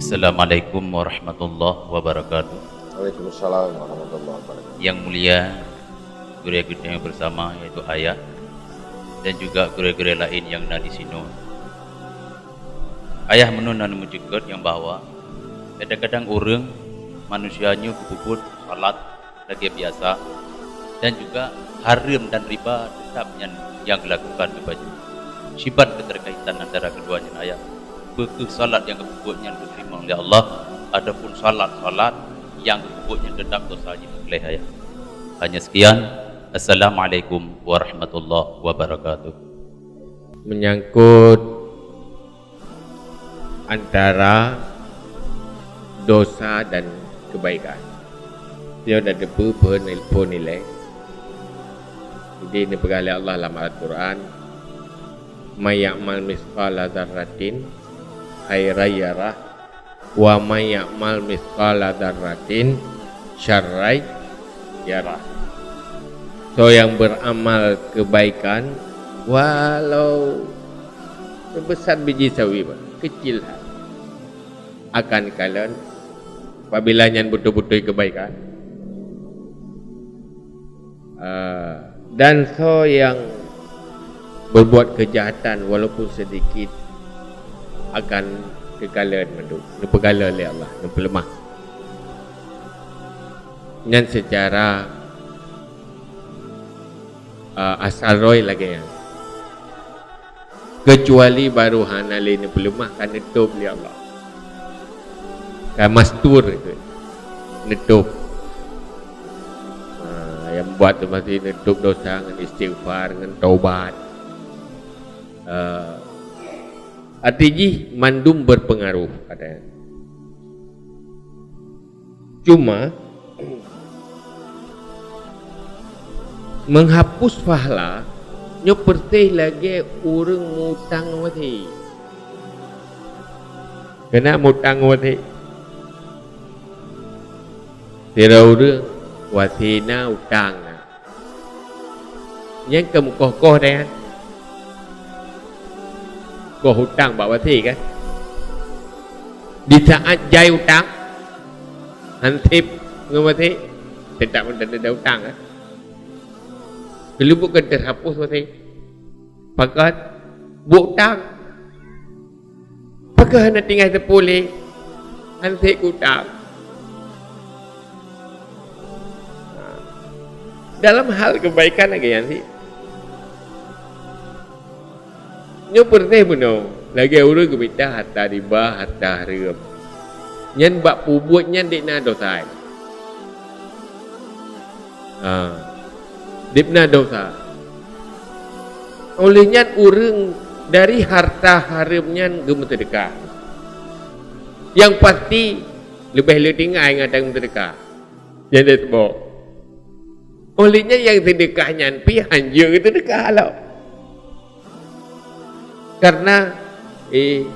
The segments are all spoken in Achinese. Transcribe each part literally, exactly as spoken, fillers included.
Assalamualaikum warahmatullahi wabarakatuh. Waalaikumsalam warahmatullahi wabarakatuh. Yang mulia gurée-gurée bersama, yaitu ayah dan juga gurée-gurée lain yang na di sinoe. Ayah meunun na meujeuet nyang bahwa kadang-kadang ureuëng manusia nyoe geupeubuet salat lagée biasa, dan juga hareuem dan riba tetap nyan nyang geulakukan geupajoh. Siban keuteurkaitan antara keudua nyan ayah, peu kheueh salat nyang geupeubuet nyan geuteurimong lé Allah, ataupun salat-salat nyang geupeubuet nyan tetap dosa jipeugleh ayah. Hanya sekian. Assalamualaikum warahmatullahi wabarakatuh. Menyangkut antara dosa dan kebaikan. Nyoe dan teupeu phon nilai. Jadi neupeugah lé Allah lam Al-Quran, "May ya'mal mithqala dzarratin khairan yarah, wa may ya'mal mithqala dzarratin syarran yarah." Soe nyang beramal kebaikan walau sebesar biji sawi, kecil that, akan kalon apabila nyan beutôi-beutôi kebaikan. Ah, dan soe nyang berbuat kejahatan walaupun sedikit akan keukalon mandum, neupeukalon lé Allah, neupeuleumah. Nyan secara, ah, asal roi lagée nyan. Keucuali barô hana lé neupeuleumah, ka neutôb lé Allah. Ka mastur itu, neutôb. Ha, nyang buet teuma si neutôb dosa ngon istighfar, ngon taubat. Eh, arti jih mandum berpengaruh, katanya. Cuma, menghapus pahala nyoe persis lagée ureuëng mutang watée. Keuneuk mutang watée. Sidroe ureuëng watée na utang na. Nyan keu meukoh-koh deh, kan? Koh utang bak watée, kan? Di saat jai utang, hansip ngon watée, teutap meuteudeh utang, kan? Keuleubuk kan terhapus watée. Pakon buet utang. Pakon hana tinggai teupeu lé, hansip keu utang. Dalam hal kebaikan lagée nyan cit. Nyoe peureulée meunoe, lagée ureuëng geumita hareuta riba, hareuta hareuem. Nyan bak peubuet nyan dek na dosa. Ha. Dek na dosa. Oleh nyan ureuëng dari hareuta hareuem nyan geumeuseudeukah. Nyang pasti leubeh le tinggai ngon nyang meuseudeukah. Nyan deh teuboh. Oleh nyan nyang seudeukah nyan pih hanjeuet geuseudeukah lom. Karena, eh,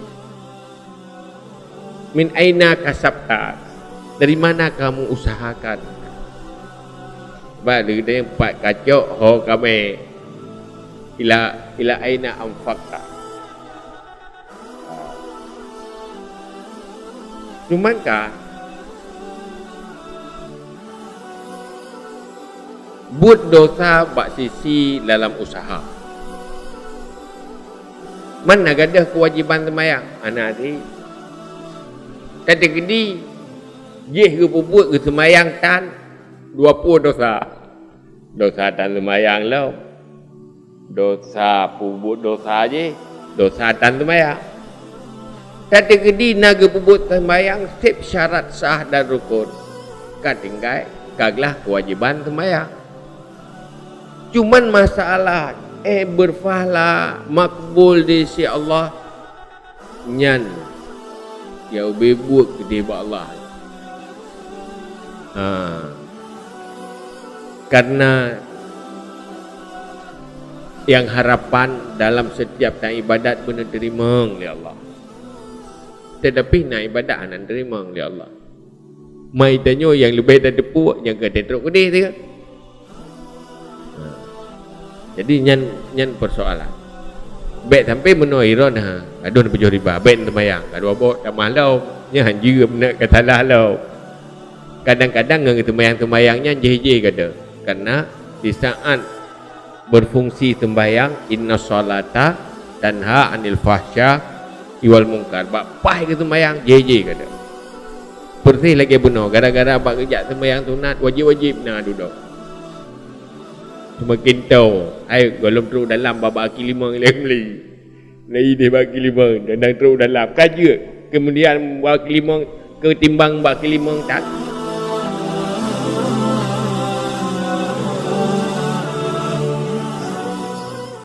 "Min aina kasabta?" Dari mana kamu usahakan? Ba, leudeung pat kacok ho kamé. Ila, ila aina anfaqta? Cuman ka buet dosa bak sisi dalam usaha. Man na gadôh keuwajiban seumayang, hana di. Ka teukeudi jih geupeubuet geuseumayang tan dua pue dosa. Dosa tan seumayang lom. Dosa peubuet dosa jih, dosa tan seumayang. Ka teukeudi na geupeubuet seumayang seb syarat sah dan rukon. Ka tinggai, ka glah keuwajiban seumayang. Cuman masalah, eh, berpahala, makbul di sisi Allah, nyan nyang ubé buet keudeh bak Allah. Ha. Karena nyang harapan dalam setiap tan ibadat beuneuterimong lé Allah. Tetapi na ibadat hana teurimong lé Allah. Mai tanyoe nyang leubeh tateupeue nyang ka trok keudeh teuh. Ha. Jadi nyan, nyan persoalan. Bèk sampai meunoe iron ha, ka deuh neupajoh riba, bèk neuseumayang, ka dua boh tamah lom, nyan jeuem na ka salah lom. Kadang-kadang ngon seumayang-seumayang nyan jih-jih gata. Karena di saat berfungsi sembahyang, inna salata tanha anil fahsya iwal mungkar. Bak paih keu seumayang, jih-jih gata. Persis lagèe bunoe, gara-gara bak geujak seumayang sunat, wajib-wajib na dudoe. Seumaken toe, hai gohlom trok dalam bak aki limong lé meuli. Lé idéh bak aki limong, dan trok dalam. Ka jeuet. Kemudian bak aki limong, ketimbang bak aki limong, tak?